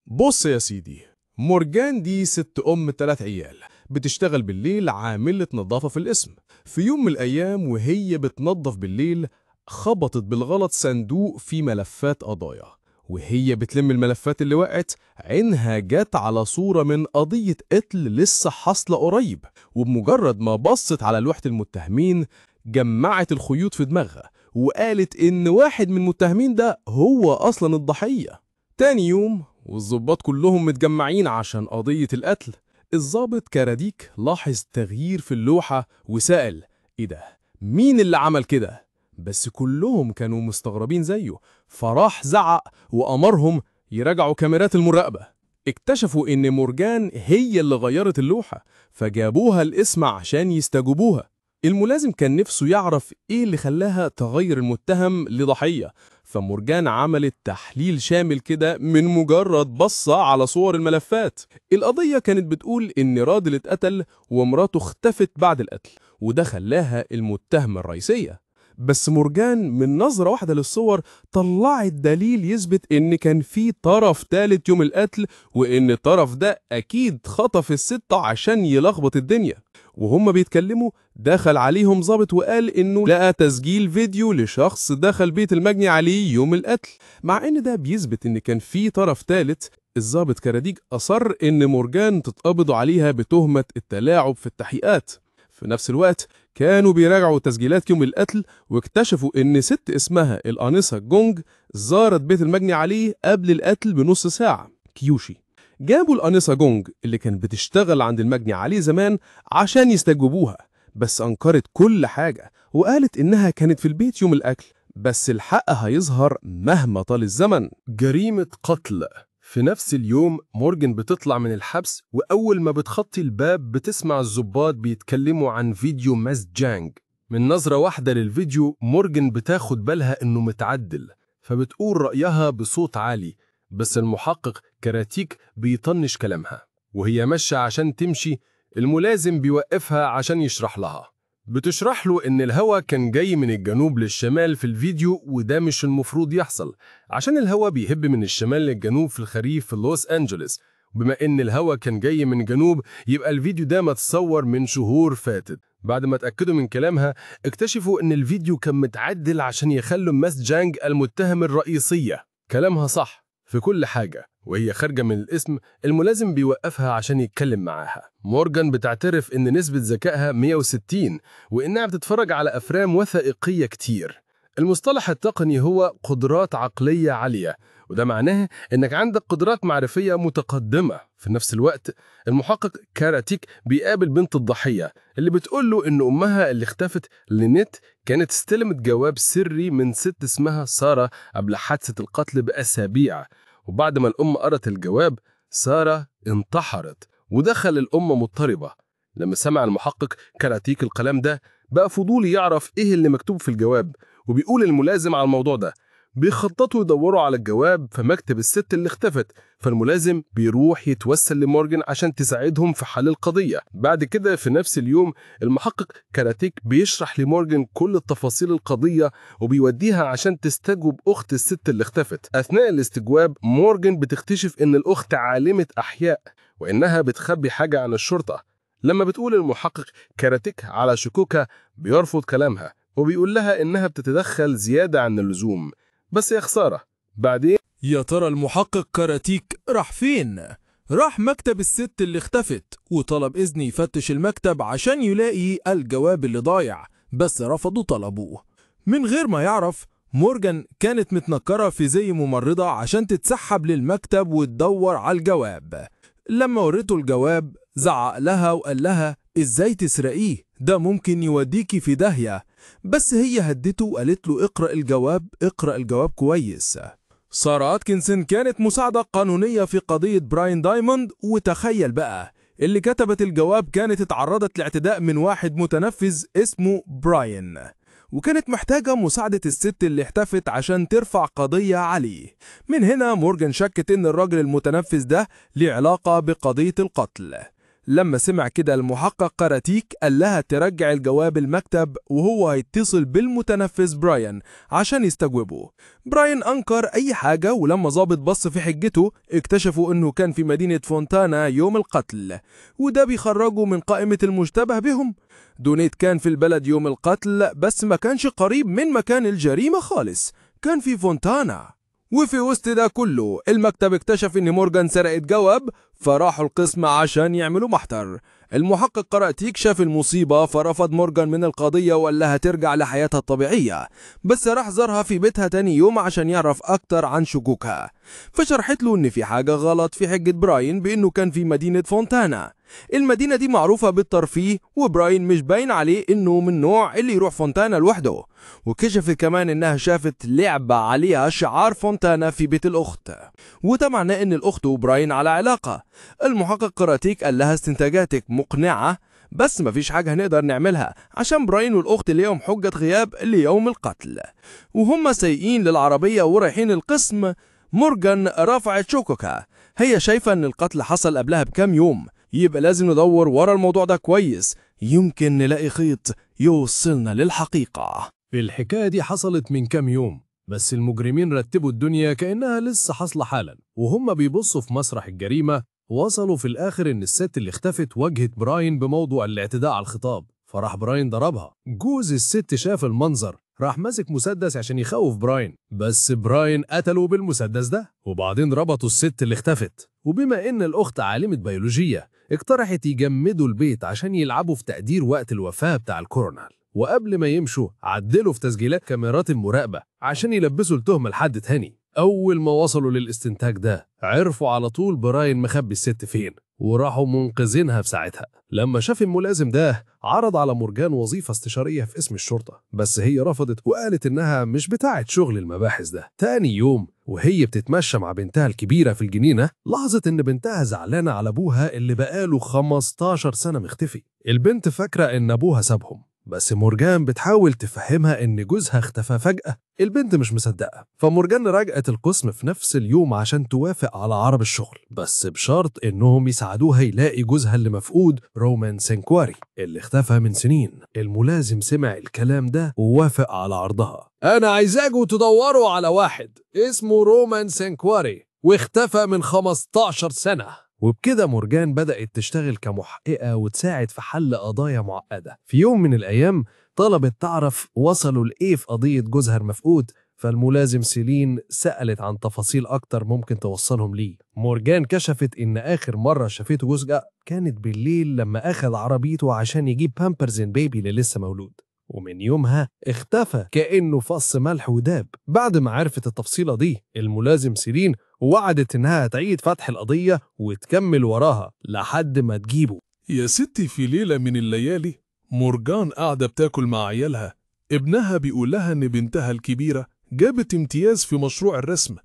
بص يا سيدي، مورجان دي ست أم 3 عيال، بتشتغل بالليل عاملة نظافة في القسم. في يوم من الأيام وهي بتنظف بالليل خبطت بالغلط صندوق فيه ملفات قضايا، وهي بتلم الملفات اللي وقعت عينها جت على صورة من قضية قتل لسه حاصلة قريب. وبمجرد ما بصت على لوحة المتهمين جمعت الخيوط في دماغها وقالت إن واحد من المتهمين ده هو أصلا الضحية. تاني يوم والضباط كلهم متجمعين عشان قضية القتل، الضابط كاراديك لاحظ تغيير في اللوحة وسأل: إيه ده؟ مين اللي عمل كده؟ بس كلهم كانوا مستغربين زيه، فراح زعق وأمرهم يراجعوا كاميرات المراقبة. اكتشفوا إن مورجان هي اللي غيرت اللوحة، فجابوها القسم عشان يستجوبوها. الملازم كان نفسه يعرف إيه اللي خلاها تغير المتهم لضحية، فمورجان عملت تحليل شامل كده من مجرد بصة على صور الملفات. القضية كانت بتقول إن راجل اتقتل ومراته اختفت بعد القتل، وده خلاها المتهمة الرئيسية. بس مورجان من نظرة واحدة للصور طلعت دليل يثبت إن كان في طرف ثالث يوم القتل، وإن الطرف ده أكيد خطف الست عشان يلخبط الدنيا. وهم بيتكلموا دخل عليهم ضابط وقال إنه لقى تسجيل فيديو لشخص دخل بيت المجني عليه يوم القتل، مع إن ده بيثبت إن كان في طرف ثالث. الضابط كراديك أصر إن مورجان تتقبض عليها بتهمة التلاعب في التحقيقات. في نفس الوقت كانوا بيراجعوا تسجيلات يوم القتل واكتشفوا إن ست اسمها الآنسة جونج زارت بيت المجني عليه قبل القتل بنص ساعة. كيوشي جابوا الآنسة جونج اللي كانت بتشتغل عند المجني عليه زمان عشان يستجوبوها، بس أنكرت كل حاجة وقالت إنها كانت في البيت يوم القتل، بس الحق هيظهر مهما طال الزمن. جريمة قتل. في نفس اليوم مورجان بتطلع من الحبس، وأول ما بتخطي الباب بتسمع الضباط بيتكلموا عن فيديو ماس جانج. من نظرة واحدة للفيديو مورجان بتاخد بالها إنه متعدل، فبتقول رأيها بصوت عالي، بس المحقق كراتيك بيطنش كلامها. وهي ماشية عشان تمشي الملازم بيوقفها عشان يشرح لها. بتشرح له إن الهوا كان جاي من الجنوب للشمال في الفيديو، وده مش المفروض يحصل عشان الهوا بيهب من الشمال للجنوب في الخريف في لوس أنجلوس. بما إن الهوا كان جاي من جنوب يبقى الفيديو ده متصور من شهور فاتت. بعد ما اتأكدوا من كلامها اكتشفوا إن الفيديو كان متعدل عشان يخلوا ماس جانج المتهم الرئيسية. كلامها صح في كل حاجة. وهي خارجة من القسم الملازم بيوقفها عشان يتكلم معاها. مورجان بتعترف إن نسبة ذكائها 160 وإنها بتتفرج على أفلام وثائقية كتير. المصطلح التقني هو قدرات عقلية عالية، وده معناه إنك عندك قدرات معرفية متقدمة. في نفس الوقت المحقق كاراتيك بيقابل بنت الضحية اللي بتقول له إن أمها اللي اختفت لينيت كانت استلمت جواب سري من ست اسمها سارة قبل حادثة القتل بأسابيع. وبعد ما الأم قرت الجواب سارة انتحرت، ودخل الأم مضطربة. لما سمع المحقق كاراتيك الكلام ده بقى فضولي يعرف إيه اللي مكتوب في الجواب، وبيقول الملازم على الموضوع ده. بيخططوا يدوروا على الجواب في مكتب الست اللي اختفت، فالملازم بيروح يتوسل لمورجان عشان تساعدهم في حل القضية. بعد كده في نفس اليوم المحقق كاراتيك بيشرح لمورجان كل التفاصيل القضية وبيوديها عشان تستجوب أخت الست اللي اختفت. أثناء الاستجواب مورجان بتكتشف إن الأخت عالمة أحياء وإنها بتخبي حاجة عن الشرطة. لما بتقول المحقق كاراتيك على شكوكها بيرفض كلامها وبيقول لها إنها بتتدخل زيادة عن اللزوم، بس يا خسارة. بعدين يا ترى المحقق كاراتيك راح فين؟ راح مكتب الست اللي اختفت وطلب إذن يفتش المكتب عشان يلاقي الجواب اللي ضايع، بس رفضوا طلبه. من غير ما يعرف مورجان كانت متنكرة في زي ممرضة عشان تتسحب للمكتب وتدور على الجواب. لما وريته الجواب زعق لها وقال لها إزاي تسرقيه، ده ممكن يوديكي في داهية. بس هي هدته وقالت له اقرأ الجواب، اقرأ الجواب كويس. سارة أتكنسون كانت مساعدة قانونية في قضية براين دايموند، وتخيل بقى اللي كتبت الجواب كانت اتعرضت لاعتداء من واحد متنفذ اسمه براين، وكانت محتاجة مساعدة الست اللي اختفت عشان ترفع قضية عليه. من هنا مورجان شكت إن الراجل المتنفذ ده ليه علاقة بقضية القتل. لما سمع كده المحقق قراتيك قال لها ترجع الجواب المكتب وهو هيتصل بالمتنفذ براين عشان يستجوبه. براين أنكر أي حاجة، ولما ظابط بص في حجته اكتشفوا إنه كان في مدينة فونتانا يوم القتل، وده بيخرجه من قائمة المشتبه بهم. دونيت كان في البلد يوم القتل بس ما كانش قريب من مكان الجريمة خالص، كان في فونتانا. وفي وسط ده كله المكتب اكتشف ان مورجان سرقت جواب، فراحوا القسم عشان يعملوا محضر. المحقق قراتيك شاف المصيبة فرفض مورجان من القضية وقال لها ترجع لحياتها الطبيعية، بس راح زارها في بيتها تاني يوم عشان يعرف أكتر عن شكوكها. فشرحت له إن في حاجة غلط في حجة براين بإنه كان في مدينة فونتانا. المدينة دي معروفة بالترفيه، وبراين مش باين عليه إنه من نوع اللي يروح فونتانا لوحده. وكشفت كمان إنها شافت لعبة عليها شعار فونتانا في بيت الأخت، وده معناه إن الأخت وبراين على علاقة. المحقق قراتيك قال لها استنتاجاتك مقنعة، بس مفيش حاجة هنقدر نعملها عشان براين والأخت ليهم حجة غياب ليوم القتل. وهم سايقين للعربية ورايحين القسم، مورجان رفعت شكوكها. هي شايفة إن القتل حصل قبلها بكام يوم، يبقى لازم ندور ورا الموضوع ده كويس، يمكن نلاقي خيط يوصلنا للحقيقة. الحكاية دي حصلت من كام يوم، بس المجرمين رتبوا الدنيا كأنها لسه حاصلة حالا. وهم بيبصوا في مسرح الجريمة وصلوا في الآخر إن الست اللي اختفت واجهت براين بموضوع الاعتداء على الخطاب، فراح براين ضربها. جوز الست شاف المنظر راح ماسك مسدس عشان يخوف براين، بس براين قتله بالمسدس ده، وبعدين ربطوا الست اللي اختفت. وبما إن الأخت عالمة بيولوجية اقترحت يجمدوا البيت عشان يلعبوا في تقدير وقت الوفاة بتاع الكورونال، وقبل ما يمشوا عدلوا في تسجيلات كاميرات المراقبة عشان يلبسوا التهمة لحد تاني. أول ما وصلوا للاستنتاج ده عرفوا على طول براين مخبي الست فين، وراحوا منقذينها في ساعتها. لما شاف الملازم ده عرض على مورجان وظيفة استشارية في اسم الشرطة، بس هي رفضت وقالت إنها مش بتاعة شغل المباحث ده. تاني يوم وهي بتتمشى مع بنتها الكبيرة في الجنينة لاحظت إن بنتها زعلانة على أبوها اللي بقاله 15 سنة مختفي. البنت فاكرة إن أبوها سابهم، بس مورجان بتحاول تفهمها إن جوزها اختفى فجأة. البنت مش مصدقة، فمورجان راجعت القسم في نفس اليوم عشان توافق على عرض الشغل، بس بشرط إنهم يساعدوها يلاقي جوزها اللي مفقود رومان سانكواري اللي اختفى من سنين. الملازم سمع الكلام ده ووافق على عرضها. أنا عايزاكوا تدوروا على واحد اسمه رومان سانكواري واختفى من 15 سنة. وبكده مورجان بدأت تشتغل كمحققة وتساعد في حل قضايا معقدة. في يوم من الأيام طلبت تعرف وصلوا لإيه في قضية جوزها المفقود، فالملازم سيلين سألت عن تفاصيل أكتر ممكن توصلهم ليه. مورجان كشفت إن آخر مرة شافته جوزها كانت بالليل لما أخذ عربيته عشان يجيب بامبرز baby اللي لسه مولود، ومن يومها اختفى كأنه فص ملح وداب. بعد ما عرفت التفصيلة دي الملازم سيلين وعدت إنها تعيد فتح القضية وتكمل وراها لحد ما تجيبه. يا ستي، في ليلة من الليالي مورجان قاعدة بتاكل مع عيالها. ابنها بيقول لها إن بنتها الكبيرة جابت امتياز في مشروع الرسم.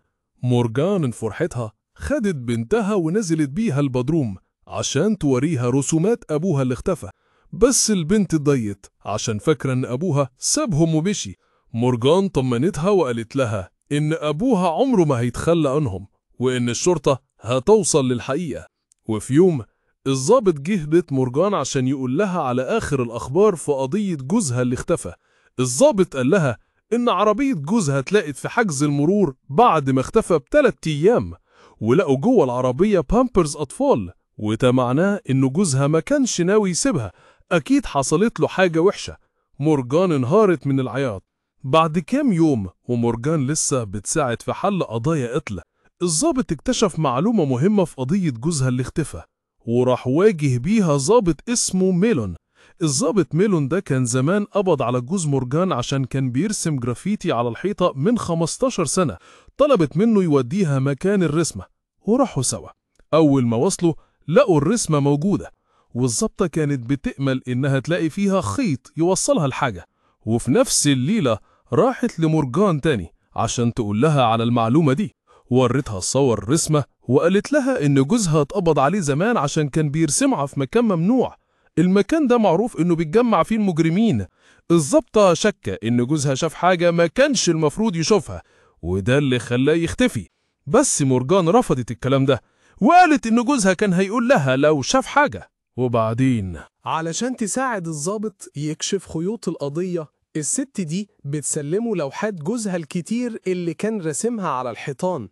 مورجان من فرحتها خدت بنتها ونزلت بيها البدروم عشان توريها رسومات أبوها اللي اختفى، بس البنت اتضايقت عشان فاكرة إن أبوها سابهم ومشي. مورجان طمنتها وقالت لها إن أبوها عمره ما هيتخلى عنهم، وإن الشرطة هتوصل للحقيقة. وفي يوم الضابط جه بيت مورجان عشان يقول لها على آخر الأخبار في قضية جوزها اللي اختفى. الضابط قال لها إن عربية جوزها اتلاقت في حجز المرور بعد ما اختفى ب3 أيام، ولقوا جوه العربية بامبرز أطفال، وده معناه إن جوزها ما كانش ناوي يسيبها، أكيد حصلت له حاجة وحشة. مورجان انهارت من العياط. بعد كام يوم ومورجان لسه بتساعد في حل قضايا قتل، الضابط اكتشف معلومة مهمة في قضية جوزها اللي اختفى، وراح واجه بيها ضابط اسمه ميلون. الضابط ميلون ده كان زمان قبض على جوز مورجان عشان كان بيرسم جرافيتي على الحيطة من 15 سنة. طلبت منه يوديها مكان الرسمة وراحوا سوا. أول ما وصلوا لقوا الرسمة موجودة، والظابطة كانت بتأمل إنها تلاقي فيها خيط يوصلها لحاجة. وفي نفس الليلة راحت لمورجان تاني عشان تقول لها على المعلومة دي. ورتها صور الرسمة وقالت لها إن جوزها اتقبض عليه زمان عشان كان بيرسمها في مكان ممنوع. المكان ده معروف إنه بيتجمع فيه المجرمين. الظابطة شكة إن جوزها شاف حاجة ما كانش المفروض يشوفها، وده اللي خلاه يختفي. بس مورجان رفضت الكلام ده وقالت إن جوزها كان هيقول لها لو شاف حاجة. وبعدين علشان تساعد الضابط يكشف خيوط القضية، الست دي بتسلمه لوحات جوزها الكتير اللي كان راسمها على الحيطان.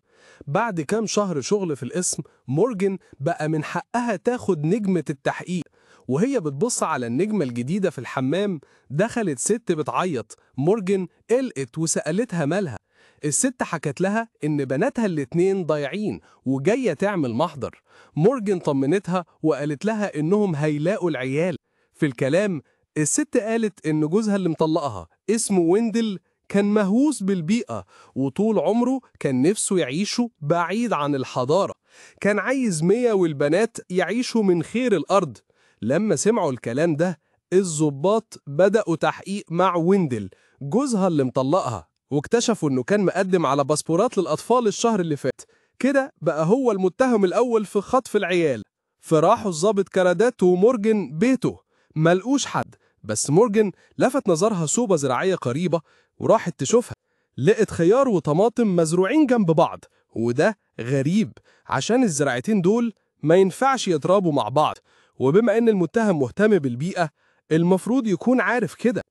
بعد كام شهر شغل في القسم، مورجان بقى من حقها تاخد نجمة التحقيق. وهي بتبص على النجمة الجديدة في الحمام، دخلت ست بتعيط. مورجان قلقت وسألتها مالها. الست حكت لها إن بناتها الاتنين ضايعين وجاية تعمل محضر. مورجان طمنتها وقالت لها إنهم هيلاقوا العيال. في الكلام الست قالت إن جوزها اللي مطلقها اسمه ويندل كان مهووس بالبيئة، وطول عمره كان نفسه يعيشوا بعيد عن الحضارة. كان عايز ميا والبنات يعيشوا من خير الأرض. لما سمعوا الكلام ده، الضباط بدأوا تحقيق مع ويندل جوزها اللي مطلقها، واكتشفوا إنه كان مقدم على باسبورات للأطفال الشهر اللي فات. كده بقى هو المتهم الأول في خطف العيال. فراحوا الضابط كرادات ومورجان بيته، ملقوش حد، بس مورجان لفت نظرها صوبة زراعية قريبة وراحت تشوفها. لقت خيار وطماطم مزروعين جنب بعض، وده غريب عشان الزراعتين دول ما ينفعش يترابوا مع بعض، وبما إن المتهم مهتم بالبيئة المفروض يكون عارف كده.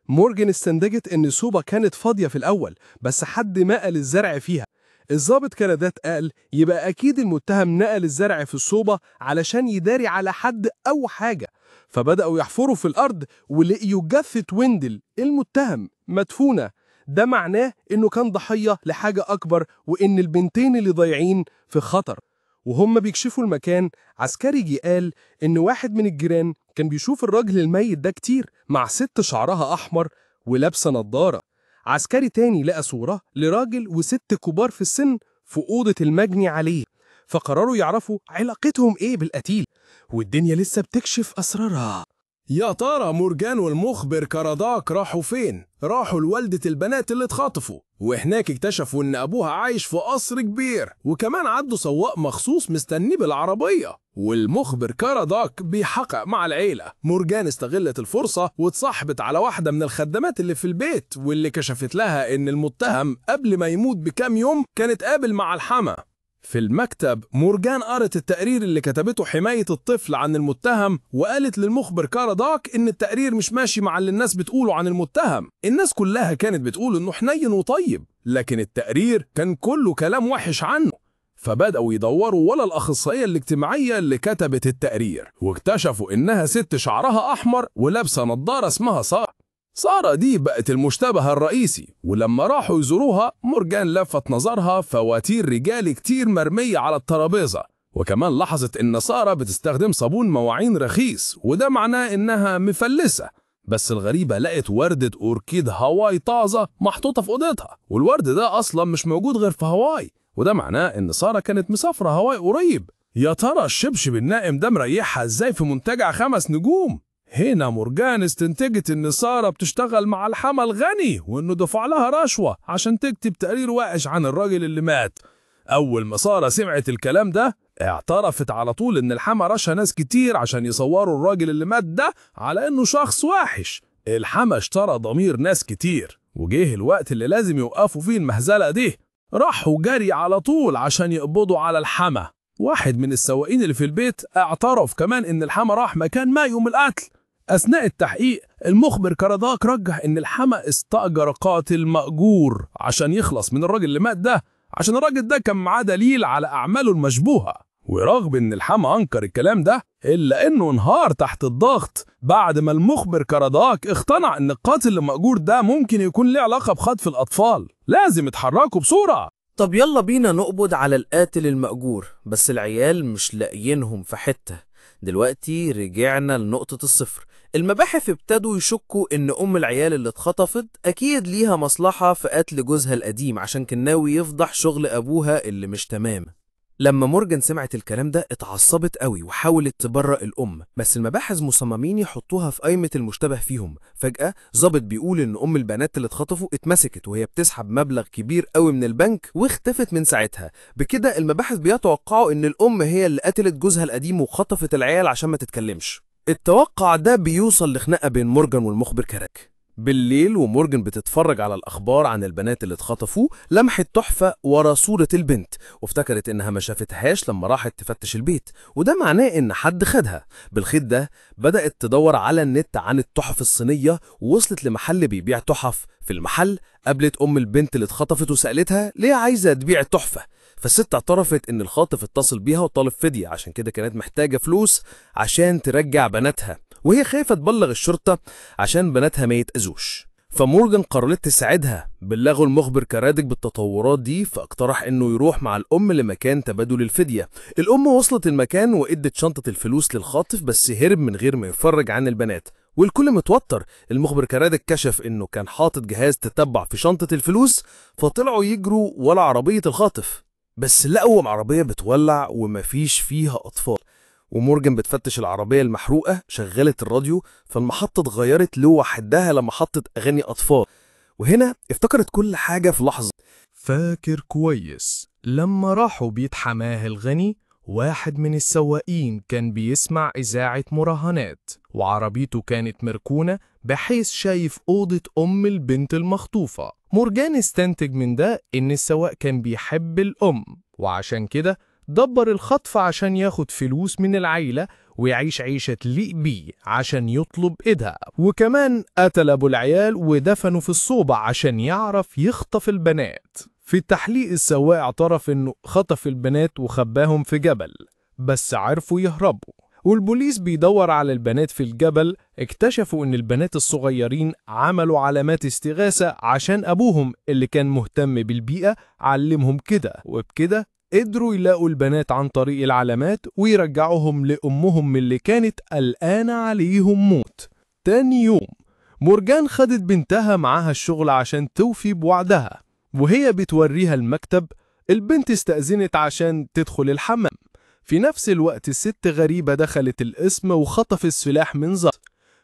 مورجان استنتجت إن الصوبة كانت فاضية في الأول، بس حد نقل الزرع فيها. الضابط كرادات قال يبقى أكيد المتهم نقل الزرع في الصوبة علشان يداري على حد أو حاجة. فبدأوا يحفروا في الأرض ولقيوا جثة ويندل المتهم مدفونة. ده معناه إنه كان ضحية لحاجة أكبر، وإن البنتين اللي ضايعين في خطر. وهم بيكشفوا المكان، عسكري جه قال إن واحد من الجيران كان بيشوف الراجل الميت ده كتير مع ست شعرها أحمر ولابسة نظارة. عسكري تاني لقى صورة لراجل وست كبار في السن في أوضة المجني عليه، فقرروا يعرفوا علاقتهم إيه بالقتيل، والدنيا لسه بتكشف أسرارها. يا ترى مورجان والمخبر كراداك راحوا فين؟ راحوا لوالدة البنات اللي اتخطفوا، وهناك اكتشفوا إن أبوها عايش في قصر كبير، وكمان عنده سواق مخصوص مستنيه بالعربية. والمخبر كراداك بيحقق مع العيلة. مورجان استغلت الفرصة واتصاحبت على واحدة من الخدامات اللي في البيت، واللي كشفت لها إن المتهم قبل ما يموت بكام يوم كان اتقابل مع الحما. في المكتب مورجان قرت التقرير اللي كتبته حماية الطفل عن المتهم، وقالت للمخبر كاراداك إن التقرير مش ماشي مع اللي الناس بتقوله عن المتهم. الناس كلها كانت بتقول إنه حنين وطيب، لكن التقرير كان كله كلام وحش عنه. فبدأوا يدوروا ولا الأخصائية الاجتماعية اللي كتبت التقرير، واكتشفوا إنها ست شعرها أحمر ولابسة نظارة اسمها سارة. سارة دي بقت المشتبه الرئيسي، ولما راحوا يزوروها مورجان لفت نظرها فواتير رجال كتير مرمية على الترابيزة، وكمان لاحظت إن سارة بتستخدم صابون مواعين رخيص، وده معناه إنها مفلسة. بس الغريبة لقت وردة أوركيد هاواي طازة محطوطة في أوضتها، والورد ده أصلا مش موجود غير في هاواي، وده معناه إن سارة كانت مسافرة هاواي قريب. يا ترى الشبشب النائم ده مريحها إزاي في منتجع 5 نجوم؟ هنا مورجان استنتجت إن سارة بتشتغل مع الحما الغني، وإنه دفع لها رشوة عشان تكتب تقرير وحش عن الراجل اللي مات. أول ما سارة سمعت الكلام ده اعترفت على طول إن الحما رشا ناس كتير عشان يصوروا الراجل اللي مات ده على إنه شخص وحش. الحما اشترى ضمير ناس كتير، وجه الوقت اللي لازم يوقفوا فيه المهزلة دي. راحوا جري على طول عشان يقبضوا على الحما. واحد من السواقين اللي في البيت اعترف كمان إن الحما راح مكان ما يوم القتل. أثناء التحقيق المخبر كراداك رجح إن الحما استأجر قاتل مأجور عشان يخلص من الراجل اللي مات ده، عشان الراجل ده كان معاه دليل على أعماله المشبوهة. ورغم إن الحما أنكر الكلام ده، إلا إنه انهار تحت الضغط بعد ما المخبر كراداك اقتنع إن القاتل المأجور ده ممكن يكون له علاقة بخطف الأطفال. لازم يتحركوا بسرعة. طب يلا بينا نقبض على القاتل المأجور، بس العيال مش لاقيينهم في حتة. دلوقتي رجعنا لنقطة الصفر. المباحث ابتدوا يشكوا إن أم العيال اللي اتخطفت أكيد ليها مصلحة في قتل جوزها القديم، عشان كان ناوي يفضح شغل أبوها اللي مش تمام. لما مورجان سمعت الكلام ده اتعصبت قوي وحاولت تبرأ الأم، بس المباحث مصممين يحطوها في قائمة المشتبه فيهم. فجأة ظابط بيقول إن أم البنات اللي اتخطفوا اتمسكت وهي بتسحب مبلغ كبير قوي من البنك واختفت من ساعتها. بكده المباحث بيتوقعوا إن الأم هي اللي قتلت جوزها القديم وخطفت العيال عشان ما تتكلمش. التوقع ده بيوصل لخناقة بين مورجان والمخبر كراك. بالليل ومورجان بتتفرج على الأخبار عن البنات اللي اتخطفوا، لمحت تحفة ورا صورة البنت وافتكرت إنها ما شافتهاش لما راحت تفتش البيت، وده معناه إن حد خدها. بالخيط ده بدأت تدور على النت عن التحف الصينية، ووصلت لمحل بيبيع تحف. في المحل قابلت أم البنت اللي اتخطفت وسألتها ليه عايزة تبيع التحفة، فالست اعترفت إن الخاطف اتصل بيها وطالب فدية، عشان كده كانت محتاجة فلوس عشان ترجع بناتها، وهي خايفة تبلغ الشرطة عشان بناتها ما يتأذوش. فمورجان قررت تساعدها. بلغوا المخبر كرادك بالتطورات دي، فاقترح انه يروح مع الام لمكان تبادل الفدية. الام وصلت المكان وادت شنطة الفلوس للخاطف، بس هرب من غير ما يفرج عن البنات، والكل متوتر. المخبر كرادك كشف انه كان حاطط جهاز تتبع في شنطة الفلوس، فطلعوا يجروا ورا عربية الخاطف، بس لقوا عربية بتولع ومفيش فيها أطفال. ومورجان بتفتش العربية المحروقة، شغلت الراديو، فالمحطة اتغيرت لوحدها لما حطت أغاني أطفال، وهنا افتكرت كل حاجة في لحظة. فاكر كويس لما راحوا بيت حماه الغني، واحد من السواقين كان بيسمع إذاعة مراهنات، وعربيته كانت مركونة بحيث شايف أوضة أم البنت المخطوفة. مورجان استنتج من ده إن السواق كان بيحب الأم، وعشان كده دبر الخطف عشان ياخد فلوس من العيلة ويعيش عيشة تليق بيه عشان يطلب إيدها. وكمان قتل أبو العيال ودفنه في الصوبة عشان يعرف يخطف البنات. في التحليق السواق اعترف إنه خطف البنات وخباهم في جبل، بس عرفوا يهربوا. والبوليس بيدور على البنات في الجبل، اكتشفوا إن البنات الصغيرين عملوا علامات استغاثة عشان أبوهم اللي كان مهتم بالبيئة علمهم كده، وبكده قدروا يلاقوا البنات عن طريق العلامات ويرجعوهم لأمهم اللي كانت قلقانة عليهم موت. تاني يوم مورجان خدت بنتها معاها الشغل عشان توفي بوعدها، وهي بتوريها المكتب البنت استأذنت عشان تدخل الحمام. في نفس الوقت الست غريبة دخلت القسم وخطف السلاح من ظهر،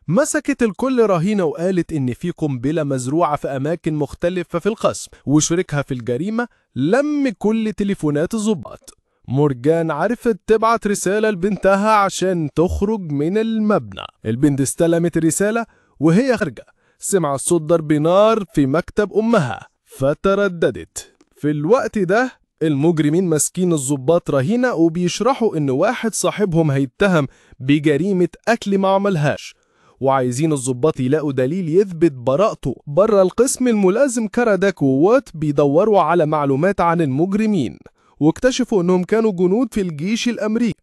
مسكت الكل رهينة وقالت إن في قنبلة مزروعة في أماكن مختلفة في القسم، وشريكها في الجريمة لم كل تليفونات الضباط. مورجان عرفت تبعت رسالة لبنتها عشان تخرج من المبنى. البنت استلمت الرسالة وهي خارجة، سمع صوت ضرب نار في مكتب أمها فترددت. في الوقت ده المجرمين ماسكين الضباط رهينة وبيشرحوا إن واحد صاحبهم هيتهم بجريمة أكل ما عملهاش، وعايزين الضباط يلاقوا دليل يثبت براءته. بره القسم الملازم كاراداك ووات بيدوروا على معلومات عن المجرمين، واكتشفوا انهم كانوا جنود في الجيش الامريكي.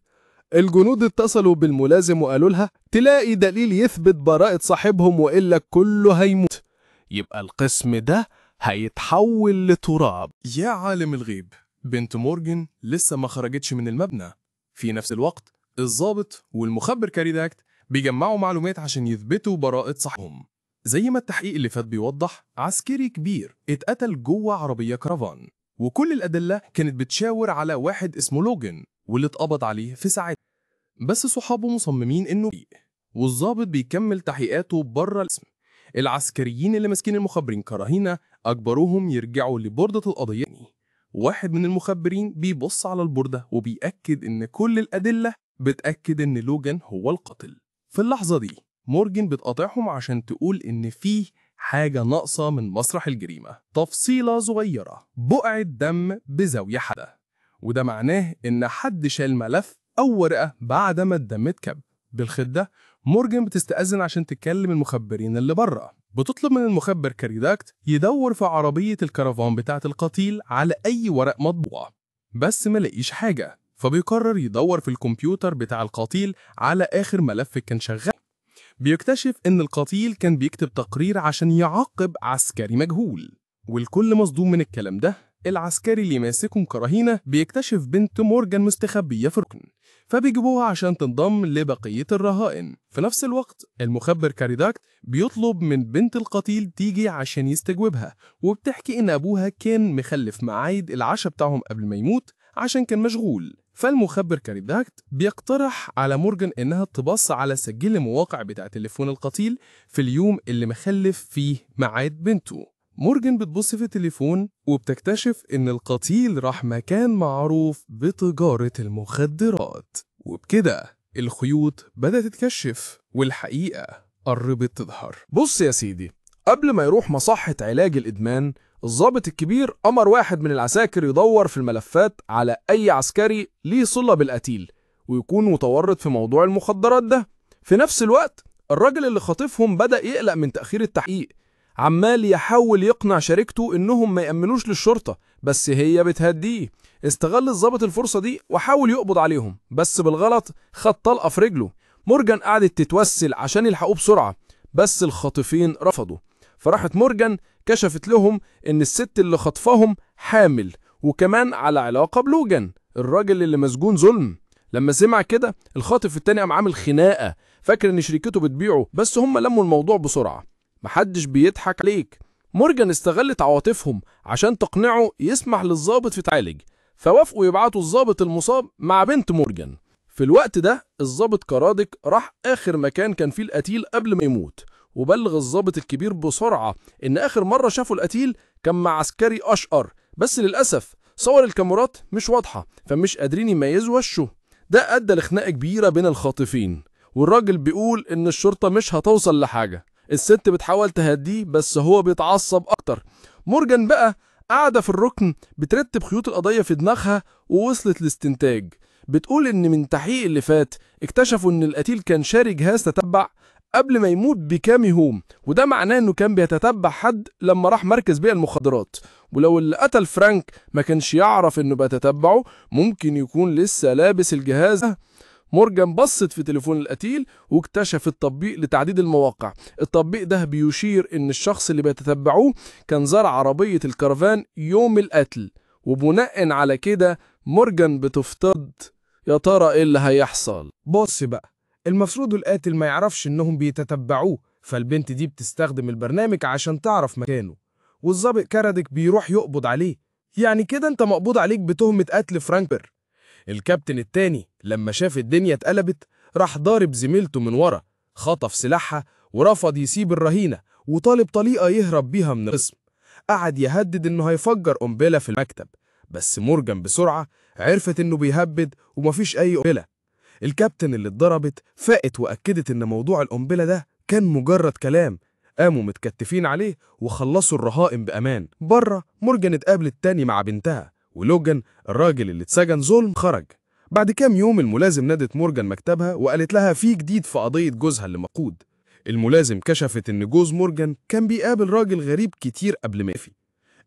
الجنود اتصلوا بالملازم وقالوا لها تلاقي دليل يثبت براءة صاحبهم وإلا كله هيموت، يبقى القسم ده هيتحول لتراب. يا عالم الغيب، بنت مورجان لسه ما خرجتش من المبنى. في نفس الوقت الضابط والمخبر كاريداكت بيجمعوا معلومات عشان يثبتوا براءة صاحبهم. زي ما التحقيق اللي فات بيوضح، عسكري كبير اتقتل جوه عربية كرفان، وكل الأدلة كانت بتشاور على واحد اسمه لوجن واللي اتقبض عليه في ساعتها، بس صحابه مصممين إنه بريء. والضابط بيكمل تحقيقاته بره الاسم. العسكريين اللي ماسكين المخبرين كرهينة أجبروهم يرجعوا لبوردة القضية. واحد من المخبرين بيبص على البوردة وبيأكد إن كل الأدلة بتأكد إن لوجان هو القاتل. في اللحظة دي مورجان بتقاطعهم عشان تقول إن فيه حاجة ناقصة من مسرح الجريمة، تفصيلة صغيرة، بقعة دم بزاوية حادة، وده معناه إن حد شال ملف أو ورقة بعد ما الدم اتكب. بالخدة مورجان بتستأذن عشان تكلم المخبرين اللي بره. بتطلب من المخبر كاريداكت يدور في عربية الكرفان بتاعة القتيل على أي ورق مطبوع، بس ما لقيش حاجة، فبيقرر يدور في الكمبيوتر بتاع القتيل على آخر ملف كان شغال. بيكتشف إن القتيل كان بيكتب تقرير عشان يعاقب عسكري مجهول، والكل مصدوم من الكلام ده. العسكري اللي ماسكهم كرهينة بيكتشف بنت مورجان مستخبية في ركن، فبيجيبوها عشان تنضم لبقية الرهائن. في نفس الوقت المخبر كاريداكت بيطلب من بنت القتيل تيجي عشان يستجوبها، وبتحكي إن أبوها كان مخلف ميعاد العشاء بتاعهم قبل ما يموت عشان كان مشغول. فالمخبر كاريداكت بيقترح على مورجان إنها تبص على سجل المواقع بتاع تليفون القتيل في اليوم اللي مخلف فيه ميعاد بنته. مورجان بتبص في التليفون وبتكتشف إن القتيل راح مكان معروف بتجارة المخدرات، وبكده الخيوط بدأت تتكشف والحقيقة قربت تظهر. بص يا سيدي، قبل ما يروح مصحة علاج الإدمان، الضابط الكبير أمر واحد من العساكر يدور في الملفات على أي عسكري ليه صلة بالقتيل ويكون متورط في موضوع المخدرات ده. في نفس الوقت الراجل اللي خاطفهم بدأ يقلق من تأخير التحقيق، عمال يحاول يقنع شركته إنهم ما يأمنوش للشرطة، بس هي بتهديه. استغل الضابط الفرصة دي وحاول يقبض عليهم، بس بالغلط خد طلقة في رجله. مورجان قعدت تتوسل عشان يلحقوه بسرعة، بس الخاطفين رفضوا. فراحت مورجان كشفت لهم إن الست اللي خطفهم حامل، وكمان على علاقة بلوجان الراجل اللي مسجون ظلم. لما سمع كده الخاطف التاني قام عامل خناقة، فاكر إن شركته بتبيعه، بس هم لموا الموضوع بسرعة. محدش بيضحك عليك. مورجان استغلت عواطفهم عشان تقنعه يسمح للضابط في تعالج، فوافقوا يبعتوا الضابط المصاب مع بنت مورجان. في الوقت ده الضابط كرادك راح آخر مكان كان فيه القتيل قبل ما يموت، وبلغ الضابط الكبير بسرعة إن آخر مرة شافوا القتيل كان مع عسكري أشقر، بس للأسف صور الكاميرات مش واضحة فمش قادرين يميزوا وشه. ده أدى لخناقة كبيرة بين الخاطفين، والراجل بيقول إن الشرطة مش هتوصل لحاجة. الست بتحاول تهديه بس هو بيتعصب أكتر. مورجان بقى قاعدة في الركن بترتب خيوط القضية في دماغها، ووصلت لاستنتاج. بتقول إن من تحقيق اللي فات اكتشفوا إن القتيل كان شاري جهاز تتبع قبل ما يموت بكام يوم، وده معناه إنه كان بيتتبع حد لما راح مركز بيع المخدرات، ولو اللي قتل فرانك ما كانش يعرف إنه بيتتبعه ممكن يكون لسه لابس الجهاز. مورجان بصت في تليفون القتيل واكتشف التطبيق لتعديد المواقع. التطبيق ده بيشير إن الشخص اللي بيتتبعوه كان زار عربية الكرفان يوم القتل، وبناء على كده مورجان بتفترض يا ترى إيه اللي هيحصل. بص بقى، المفروض القاتل ما يعرفش إنهم بيتتبعوه، فالبنت دي بتستخدم البرنامج عشان تعرف مكانه، والظابط كاراديك بيروح يقبض عليه. يعني كده انت مقبوض عليك بتهمة قتل فرانك. الكابتن التاني لما شاف الدنيا اتقلبت راح ضارب زميلته من ورا، خطف سلاحها ورفض يسيب الرهينة، وطالب طليقة يهرب بيها من القسم. قعد يهدد انه هيفجر قنبلة في المكتب، بس مورجان بسرعة عرفت انه بيهبد ومفيش اي قنبلة. الكابتن اللي اتضربت فاقت وأكدت ان موضوع القنبلة ده كان مجرد كلام. قاموا متكتفين عليه وخلصوا الرهائن بأمان. بره مورجان اتقابلت تاني مع بنتها، ولوجان الراجل اللي اتسجن ظلم خرج. بعد كام يوم الملازم نادت مورجان مكتبها وقالت لها في جديد في قضية جوزها اللي مفقود. الملازم كشفت إن جوز مورجان كان بيقابل راجل غريب كتير قبل ما يقفي.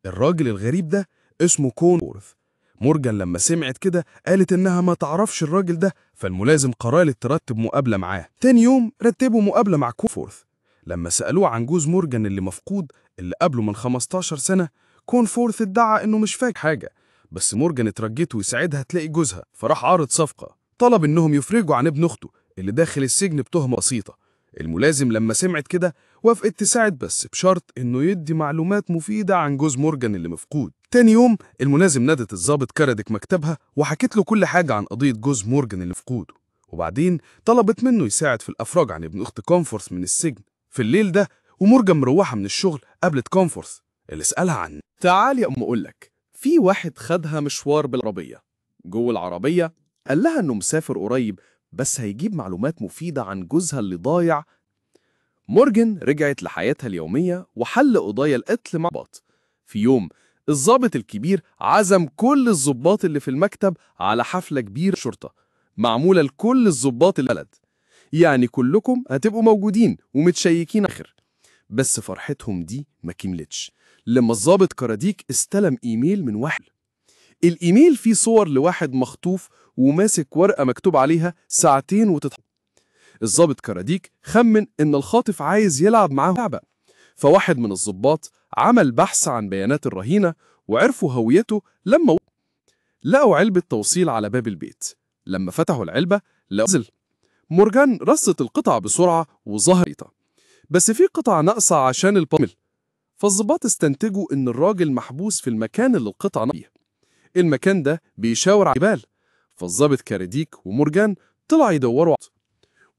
الراجل الغريب ده اسمه كونفورث. مورجان لما سمعت كده قالت إنها ما تعرفش الراجل ده، فالملازم قررت ترتب مقابلة معاه. تاني يوم رتبوا مقابلة مع كونفورث. لما سألوه عن جوز مورجان اللي مفقود اللي قابله من 15 سنة، كونفورث ادعى إنه مش فاكر حاجة، بس مورجان اترجته يساعدها تلاقي جوزها، فراح عارض صفقة، طلب إنهم يفرجوا عن ابن أخته اللي داخل السجن بتهمة بسيطة. الملازم لما سمعت كده وافقت تساعد، بس بشرط إنه يدي معلومات مفيدة عن جوز مورجان اللي مفقود. تاني يوم الملازم نادت الضابط كاراديك مكتبها وحكت له كل حاجة عن قضية جوز مورجان اللي مفقود، وبعدين طلبت منه يساعد في الأفراج عن ابن أخت كونفورث من السجن. في الليل ده ومورجان مروحة من الشغل قابلت كونفورث اللي سألها عنه. تعال يا أم أقولك، في واحد خدها مشوار بالعربية. جوه العربية قال لها إنه مسافر قريب بس هيجيب معلومات مفيدة عن جوزها اللي ضايع. مورجان رجعت لحياتها اليومية وحل قضايا القتل مع بعض. في يوم الضابط الكبير عزم كل الضباط اللي في المكتب على حفلة كبيرة شرطة معمولة لكل الضباط البلد، يعني كلكم هتبقوا موجودين ومتشيكين آخر. بس فرحتهم دي ما كملتش لما الضابط كاراديك استلم إيميل من واحد. الإيميل فيه صور لواحد مخطوف وماسك ورقة مكتوب عليها ساعتين وتتحرك. الضابط كاراديك خمن إن الخاطف عايز يلعب معاه لعبة، فواحد من الضباط عمل بحث عن بيانات الرهينة وعرفوا هويته لما لقوا علبة توصيل على باب البيت. لما فتحوا العلبة لقوا نزل. مورجان رصت القطع بسرعة وظهرت، بس في قطع ناقصة عشان البامل. فالضباط استنتجوا إن الراجل محبوس في المكان اللي القطعة فيه. المكان ده بيشاور على الجبال، فالضابط كاراديك ومورجان طلعوا يدوروا،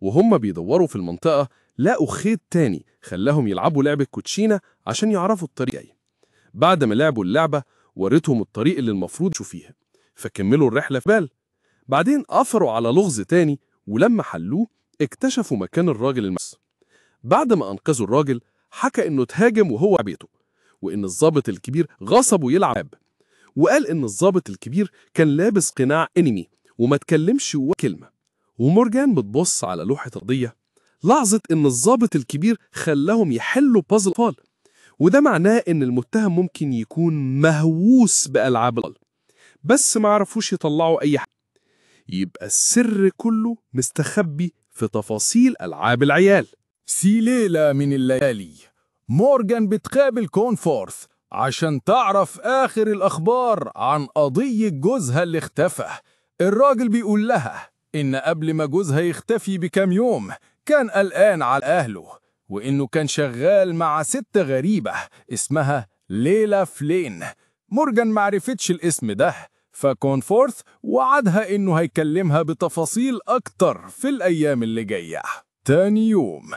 وهم بيدوروا في المنطقة لقوا خيط تاني خلاهم يلعبوا لعبة كوتشينة عشان يعرفوا الطريق جاي. بعد ما لعبوا اللعبة وريتهم الطريق اللي المفروض يمشوا فيها، فكملوا الرحلة في بال. بعدين قفروا على لغز تاني، ولما حلوه اكتشفوا مكان الراجل المس. بعد ما أنقذوا الراجل حكى إنه اتهاجم وهو بيته، وإن الضابط الكبير غصبه يلعب، وقال إن الضابط الكبير كان لابس قناع إنمي وما تكلمش ولا كلمة. ومورجان بتبص على لوحة القضية، لاحظت إن الضابط الكبير خلاهم يحلوا بازل أطفال، وده معناه إن المتهم ممكن يكون مهووس بألعاب الأطفال، بس ما عرفوش يطلعوا أي حاجة. يبقى السر كله مستخبي في تفاصيل ألعاب العيال. في ليلة من الليالي مورجان بتقابل كونفورث عشان تعرف آخر الأخبار عن قضية جوزها اللي اختفى. الراجل بيقول لها إن قبل ما جوزها يختفي بكام يوم كان قلقان على أهله، وإنه كان شغال مع ست غريبة اسمها ليلى فلين. مورجان معرفتش الاسم ده، فكونفورث وعدها إنه هيكلمها بتفاصيل أكتر في الأيام اللي جاية. تاني يوم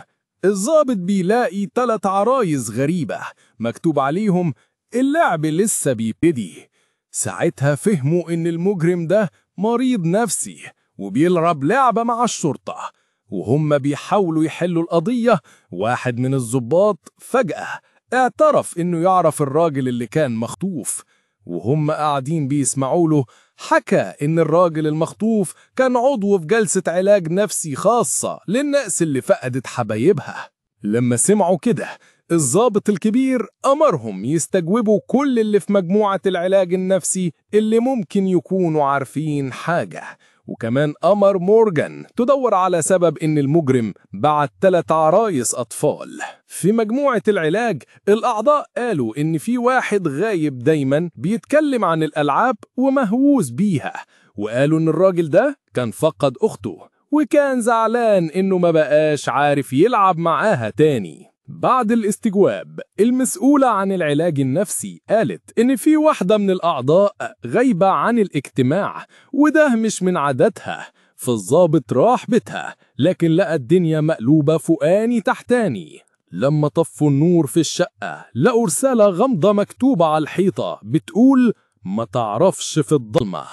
الضابط بيلاقي 3 عرايس غريبة مكتوب عليهم اللعب لسه بيبتدي. ساعتها فهموا إن المجرم ده مريض نفسي وبيلعب لعبة مع الشرطة. وهم بيحاولوا يحلوا القضية، واحد من الضباط فجأة اعترف إنه يعرف الراجل اللي كان مخطوف. وهم قاعدين بيسمعوا له حكى إن الراجل المخطوف كان عضو في جلسة علاج نفسي خاصة للناس اللي فقدت حبايبها. لما سمعوا كده الضابط الكبير أمرهم يستجوبوا كل اللي في مجموعة العلاج النفسي اللي ممكن يكونوا عارفين حاجة، وكمان أمر مورجان تدور على سبب إن المجرم بعت 3 عرايس أطفال. في مجموعة العلاج الأعضاء قالوا إن في واحد غايب دايما بيتكلم عن الألعاب ومهووس بيها، وقالوا إن الراجل ده كان فقد أخته وكان زعلان إنه ما بقاش عارف يلعب معاها تاني. بعد الاستجواب المسؤولة عن العلاج النفسي قالت إن في واحدة من الأعضاء غايبة عن الاجتماع وده مش من عاداتها، فالضابط راح بيتها لكن لقى الدنيا مقلوبة فوقاني تحتاني. لما طفوا النور في الشقة لقوا رسالة غامضة مكتوبة على الحيطة بتقول ما تعرفش في الضلمة.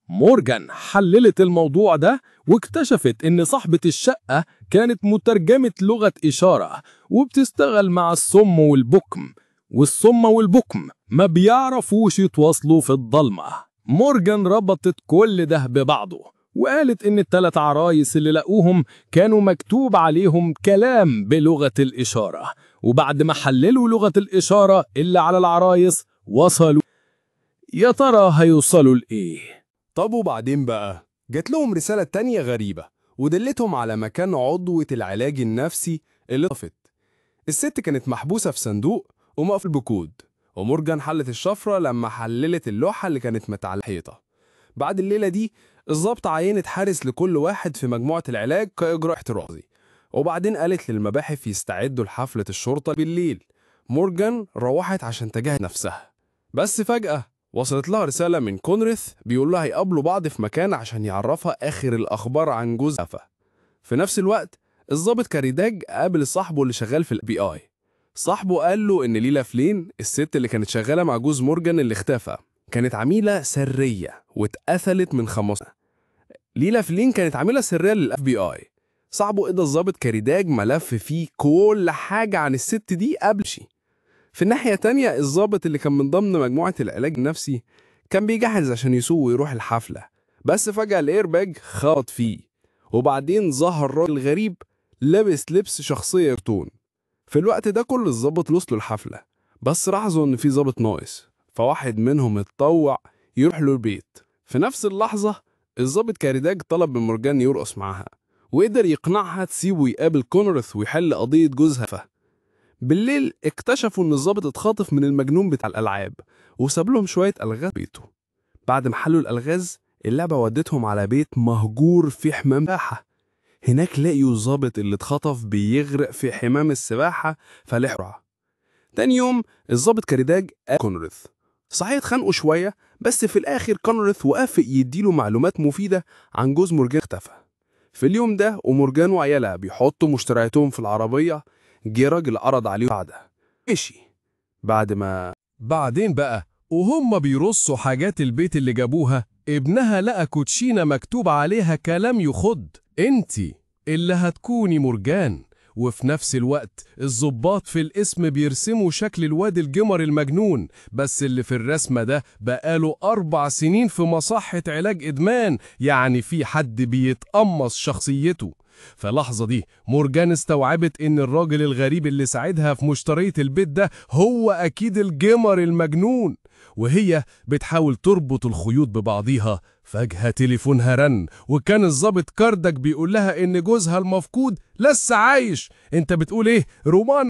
مورجان حللت الموضوع ده واكتشفت إن صاحبة الشقة كانت مترجمة لغة إشارة وبتشتغل مع الصم والبكم، والصم والبكم ما بيعرفوش يتواصلوا في الضلمة. مورجان ربطت كل ده ببعضه وقالت إن ال3 عرايس اللي لقوهم كانوا مكتوب عليهم كلام بلغة الإشارة، وبعد ما حللوا لغة الإشارة اللي على العرايس وصلوا. يا ترى هيوصلوا لإيه؟ طب وبعدين بقى جات لهم رسالة تانية غريبة ودلتهم على مكان عضوة العلاج النفسي اللي طفت. الست كانت محبوسة في صندوق ومقفول بكود، ومورجان حلت الشفرة لما حللت اللوحة اللي كانت متعلقة الحيطة. بعد الليلة دي الضابط عينت حارس لكل واحد في مجموعة العلاج كإجراء احترازي، وبعدين قالت للمباحث يستعدوا لحفلة الشرطة بالليل. مورجان روحت عشان تجهز نفسها، بس فجأة وصلت لها رسالة من كونريث بيقول لها يقابلوا بعض في مكان عشان يعرفها آخر الأخبار عن جوزها. في نفس الوقت الضابط كاريداج قابل صاحبه اللي شغال في الBI. صاحبه قال له إن ليلى فلين الست اللي كانت شغالة مع جوز مورجان اللي اختفى كانت عميلة سرية واتقتلت من 5. ليلى فلين كانت عميلة سرية للFBI. صاحبه ادى الضابط كاريداج ملف فيه كل حاجة عن الست دي قبل شيء. في الناحية التانية الضابط اللي كان من ضمن مجموعة العلاج النفسي كان بيجهز عشان يسوق ويروح الحفلة، بس فجأة الايرباج خبط فيه، وبعدين ظهر راجل غريب لابس لبس شخصية كرتون. في الوقت ده كل الضابط وصلوا الحفلة، بس لاحظوا إن في ضابط ناقص، فواحد منهم اتطوع يروح له البيت. في نفس اللحظة الضابط كاريداج طلب من مورجان يرقص معاها، وقدر يقنعها تسيبه يقابل كونرث ويحل قضية جوزها. بالليل اكتشفوا ان الضابط اتخاطف من المجنون بتاع الالعاب وساب لهم شويه الغاز بيته. بعد ما حلوا الالغاز اللعبه ودتهم على بيت مهجور في حمام سباحه. هناك لقيوا الضابط اللي اتخطف بيغرق في حمام السباحه فلحقوا. تاني يوم الضابط كاريداج قال كونرث. صحيح اتخانقوا شويه، بس في الاخر كونرث وافق يديله معلومات مفيده عن جوز مورجان اختفى. في اليوم ده ومورجان وعيالها بيحطوا مشترياتهم في العربيه، جه راجل عرض عليه بعدها مشي. بعد ما بعدين بقى وهم بيرصوا حاجات البيت اللي جابوها، ابنها لقى كوتشينة مكتوب عليها كلام يخض: انتي اللي هتكوني مورجان، وفي نفس الوقت الضباط في القسم بيرسموا شكل الواد الجمر المجنون، بس اللي في الرسمة ده بقاله 4 سنين في مصحة علاج إدمان، يعني في حد بيتقمص شخصيته. فلحظة دي مورجان استوعبت إن الراجل الغريب اللي ساعدها في مشترية البيت ده هو أكيد الجمر المجنون. وهي بتحاول تربط الخيوط ببعضيها، فجأة تليفونها رن، وكان الضابط كاردك بيقول لها إن جوزها المفقود لسه عايش. أنت بتقول إيه؟ رومان